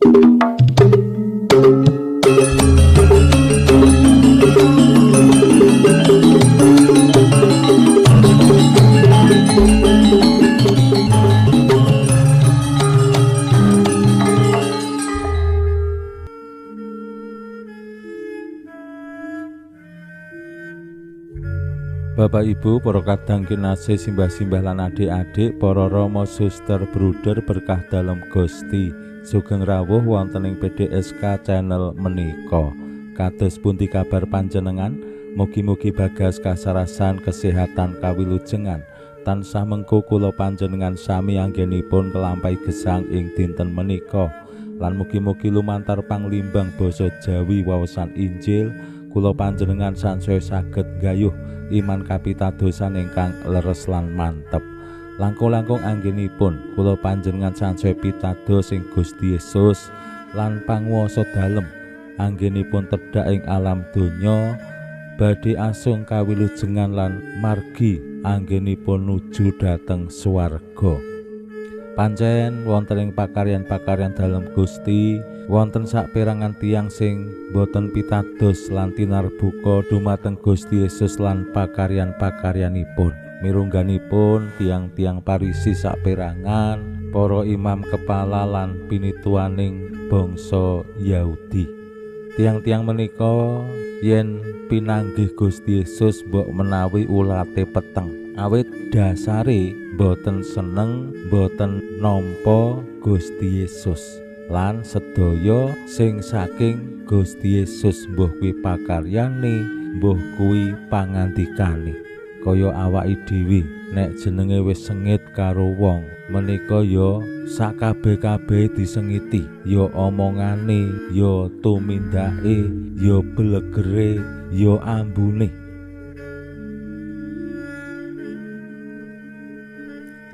Bapak Ibu, para kadang kinasih, simbah-simbah lan adik-adik, para rama, suster, bruder berkah dalem Gusti. Sugeng rawuh wonten ing PDSK channel menika. Kados pundi kabar panjenengan? Mugi-mugi bagas kasarasan kesehatan kawilujengan. Tansah mengko kula panjenengan sami anggenipun kelampahi gesang ing dinten menika. Lan mugi-mugi lumantar panglimbang basa Jawi wawasan Injil kula panjenengan sansaya saged gayuh iman kapitadosan ingkang leres lan mantep. Langkung-langkung anggenipun kula panjenengan sansaya pitados ing Gusti Yesus lan panguwasa dalem anggenipun tedhak ing alam donya badhe asung kawilujengan lan margi anggenipun nuju dhateng swarga. Pancen wonten ing pakaryan-pakaryan dalem Gusti wonten saperangan tiyang sing boten pitados lan tinarbuka dumateng Gusti Yesus lan pakaryan-pakaryanipun. Mirungganipun tiang-tiang Parisi saperangan, para imam kepala lan pinituaning bangsa Yahudi. Tiang-tiang menika yen pinanggih Gusti Yesus mbok menawi ulate peteng, awit dasare boten seneng, boten nampa Gusti Yesus. Lan sedaya sing saking Gusti Yesus mbuh kuwi pakaryane, mbuh kuwi pangandikane. Kaya awake dhewe nek jenenge wis sengit karo wong menika ya sakabeh-kabeh disengiti, ya omongane, ya tumindake, ya blegere, ya ambune.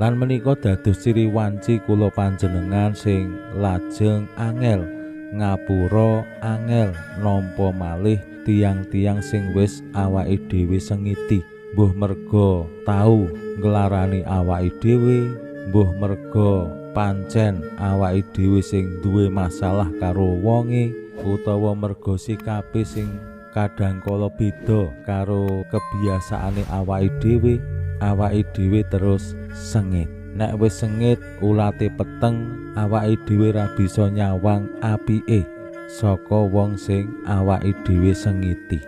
Lan menika dados ciri wanci kula panjenengan sing lajeng angel ngapura, angel nampa malih tiang-tiang sing wis awake dhewe sengiti, mbuh merga tau nglarani awake dhewe, mbuh merga pancen awake dhewe sing duwe masalah karo wonge, utawa merga sikape sing kadangkala beda karo kebiasaane awake dhewe. Awake dhewe terus sengit. Nek wis sengit ulate peteng, awake dhewe ra bisa nyawang apike saka wong sing awake dhewe sengiti.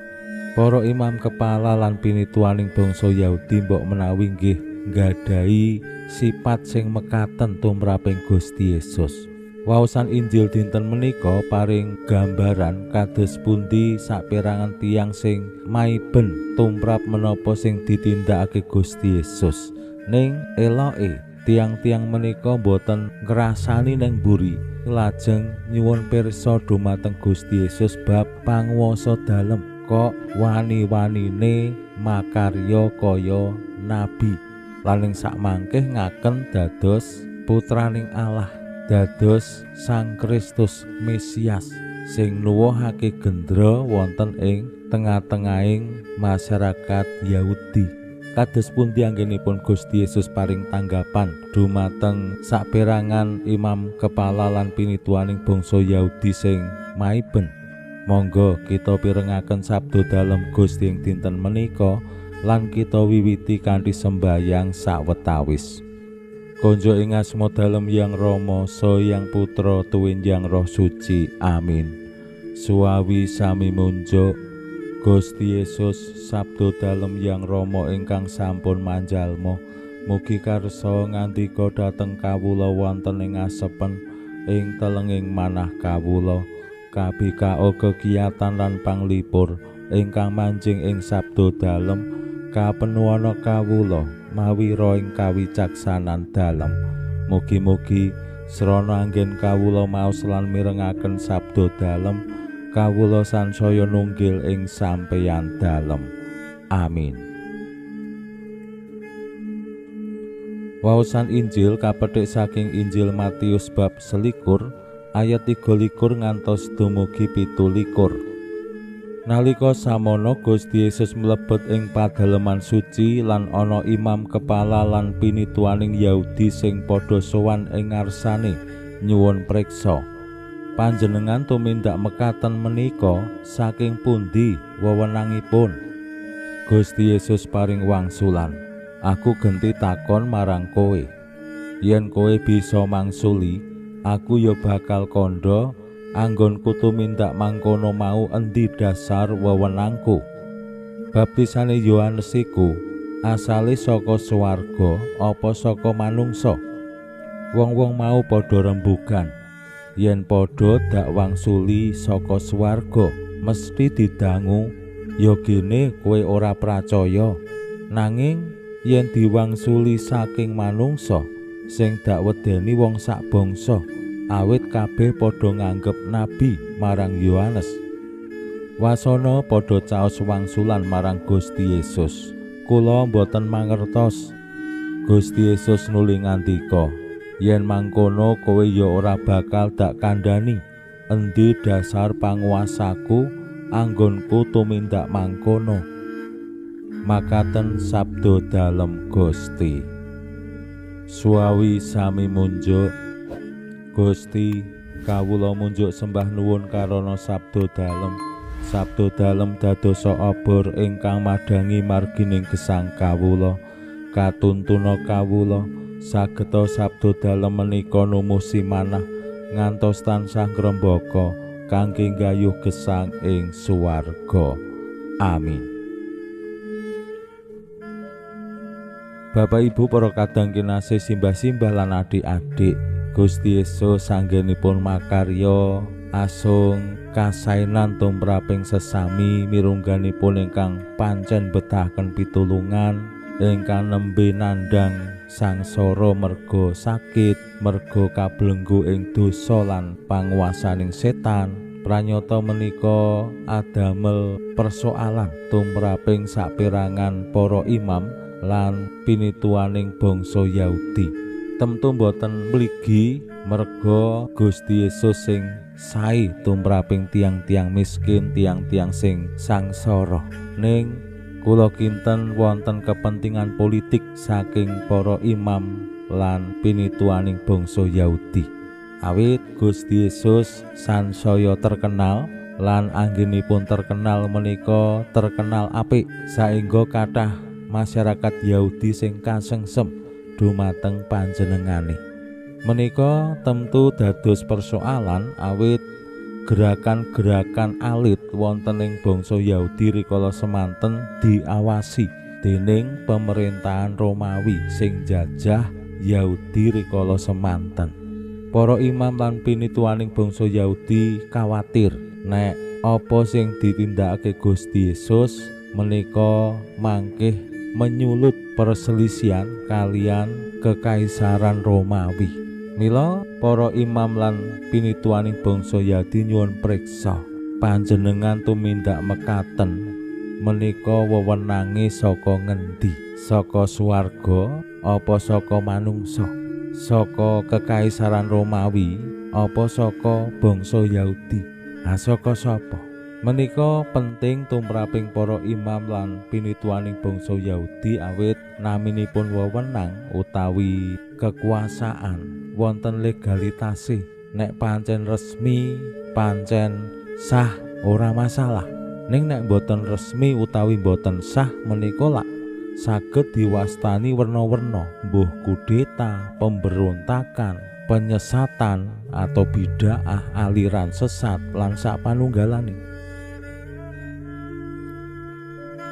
Para imam kepala lan pinituaning bangsa Yahudi mbok menawi nggih nggadahi sifat sing mekaten tumraping Gusti Yesus. Waosan Injil dinten menika paring gambaran kados pundi saperangan tiyang sing maiben tumrap menapa sing ditindakake Gusti Yesus. Ning eloke tiang-tiang menika boten ngrasani ning mburi, lajeng nyuwun pirsa dumateng Gusti Yesus bab panguwasa dalem kok wani-wanine makarya kaya nabi. Lan ing sakmangke ngaken dados putraning Allah, dados Sang Kristus Mesias sing nuwuhake gendra wonten ing tengah-tengahing masyarakat Yahudi. Kados pundi anggenipun Gusti Yesus paring tanggapan dumateng saperangan imam kepala lan pinituaning bangsa Yahudi sing maiben? Monggo kita pirengaken sabda dalem Gusti ing dinten menika lan kita wiwiti kanthi sembayang sawetawis. Konjo ing asma dalem Yang Rama, saha Yang Putra, tuwin Yang Roh Suci. Amin. Suwawi sami munjuk Gusti Yesus sabda dalem Yang Rama ingkang sampun manjalma, mugi karsa ngandika dhateng kawula wonten ing asepen ing telenging manah kawula. Kabikao kegiatan lan panglipur ingkang manjing ing sabda dalem kapenuwana kawula mawira ing kawicaksanan dalem. Mugi-mugi srana anggen kawula maos lan mirengaken sabda dalem, kawula sansaya nunggil ing sampeyan dalem. Amin. Waosan Injil kapethik saking Injil Matius bab 21 ayat 23 ngantos dumugi 27. Nalika samono Gusti Yesus mlebet ing padaleman suci lan ana imam kepala lan pinituaning Yahudi sing padha sowan ing ngarsane nyuwun priksa. Panjenengan tumindak mekaten menika saking pundi wewenangipun? Gusti Yesus paring wangsulan, aku genti takon marang kowe. Yen kowe bisa mangsuli, aku ya bakal kandha anggonku tumindak mangkono mau endi dasar wewenangku. Baptisane Yohanes iku asale saka swarga apa saka manungsa? Wong-wong mau padha rembugan. Yen padha dak wangsuli saka swarga, mesti didangu, ya gene kowe ora pracaya. Nanging yen diwangsuli saking manungsa, sing dak wedeni wong sak bangsa, awit kabeh padha nganggep nabi marang Yohanes. Wasana padha caos wangsulan marang Gusti Yesus. Kula mboten mangertos. Gusti Yesus nuli ngandika, yen mangkono kowe ya ora bakal dak kandhani endi dasar panguasaku anggonku tumindak mangkono. Makaten sabda dalem Gusti. Suwawi sami munjuk. Gusti, kawula munjuk sembah nuwun karana sabda dalem. Sabda dalem dadosa obor ingkang madhangi margining gesang kawula. Katuntuna kawula sageta sabda dalem menika numusi manah ngantos tansah ngrembaka kangge nggayuh gesang ing swarga. Amin. Bapak Ibu para kadang kinasih, simbah-simbah lan adik-adik, Gusti Yesus anggenipun makarya asung kasainan tumraping sesami mirungganipun ingkang pancen betahaken pitulungan, ingkang nembe nandhang sangsara merga sakit, merga kablenggu ing dosa lan panguwasaning setan. Pranyata menika adamel persoalan tumraping saperangan para imam lan pinituaning bangsa Yahudi. Temtu boten mligi merga Gusti Yesus sing sae tumraping tiang-tiang miskin, tiang-tiang sing sangsara. Ning kula kinten wonten kepentingan politik saking para imam lan pinituaning bangsa Yahudi. Awit Gusti Yesus sansaya terkenal lan anggenipun terkenal menika terkenal apik saengga kathah masyarakat Yahudi sing kasengsem dumateng panjenengane. Menika tentu dados persoalan awit gerakan-gerakan alit wonten ing bangsa Yahudi rikala semanten diawasi dening pemerintahan Romawi sing jajah Yahudi rikala semanten. Para imam lan pinituaning bangsa Yahudi kawatir nek apa sing ditindakake Gusti Yesus menika mangkih menyulut perselisihan kalian kekaisaran Romawi. Mila para imam lan pinituaning bangsa Yahudi nyuwun priksa, panjenengan tumindak mekaten menika wewenange saka ngendi? Saka swarga apa saka manungsa? Saka kekaisaran Romawi apa saka bangsa Yahudi? Ha saka sapa? Menika penting tumraping para imam lan pinituaning bangsa Yahudi awit naminipun wewenang utawi kekuasaan wonten legalitase. Nek pancen resmi, pancen sah ora masalah. Ning nek boten resmi utawi boten sah menika lak saged diwastani werna-werna, mbuh kudeta, pemberontakan, penyesatan atau bid'ah, aliran sesat lan sapanunggalane.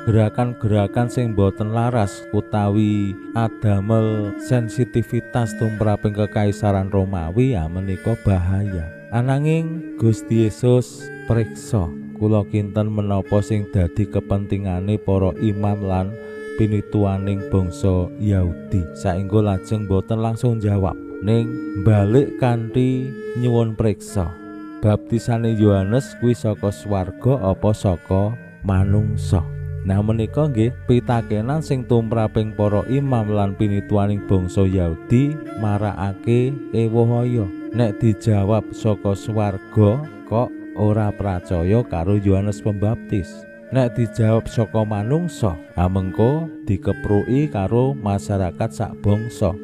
Gerakan-gerakan sing boten laras utawi adamel sensitivitas tumraping kekaisaran Romawi ya menika bahaya. Ananging Gusti Yesus priksa kula kinten menapa sing dadi kepentingane para imam lan pinituaning bangsa Yahudi. Saengga lajeng boten langsung jawab, ning balik kanthi nyuwun priksa. Baptisane Yohanes kuwi saka swarga apa saka manungsa? Nah menika nggih pitakenan sing tumraping para imam lan pinituaning bangsa Yahudi marakake ewuh-aya. Nek dijawab saka swarga kok ora pracaya karo Yohanes Pembaptis. Nek dijawab saka manungsa, ha mengko dikepruki karo masyarakat sak bangsa.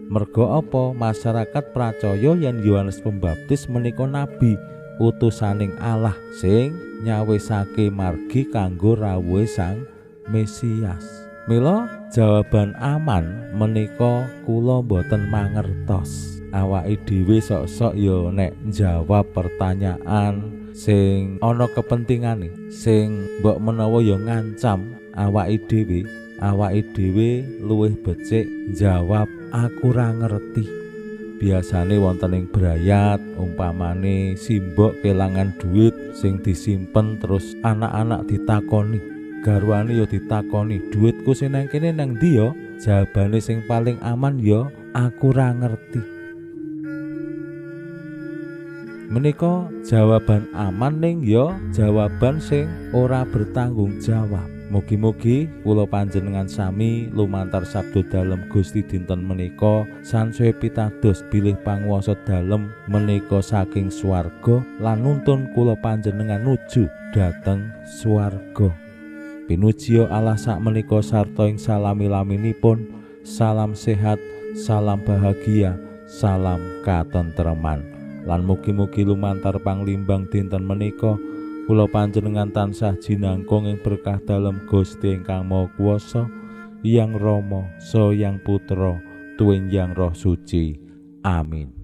Merga apa? Masyarakat pracaya yen Yohanes Pembaptis menika nabi utusaning Allah sing nyawisake margi kanggo rawuhe Sang Mesias. Mila jawaban aman menika kula boten mangertos. Awake dhewe sok-sok ya nek njawab pertanyaan sing ana kepentingane, sing mbok menawa ya ngancam awake dhewe, awake dhewe luwih becik njawab aku ora ngerti. Biasane wonten ing brayat umpamane simbok kelangan duit sing disimpen terus anak-anak ditakoni, garwane ya ditakoni, duitku sing nang kene nang ndi ya? Jawabane sing paling aman ya aku ora ngerti. Menika jawaban aman ning ya jawaban sing ora bertanggung jawab. Mugi-mugi kula panjenengan sami lumantar sabda dalem Gusti dinten menika sansaya pitados bilih panguwasa dalem menika saking swarga lan nuntun kula panjenengan nuju dhateng swarga. Pinujiya Allah sakmenika sarta ing salami-laminipun. Salam sehat, salam bahagia, salam katentreman. Lan mugi-mugi lumantar panglimbang dinten menika kula panjenengan tansah jinangkung ing berkah dalem Gusti ingkang Maha Kuwasa, Hyang Rama, Saha Hyang Putra, tuwin Hyang Roh Suci. Amin.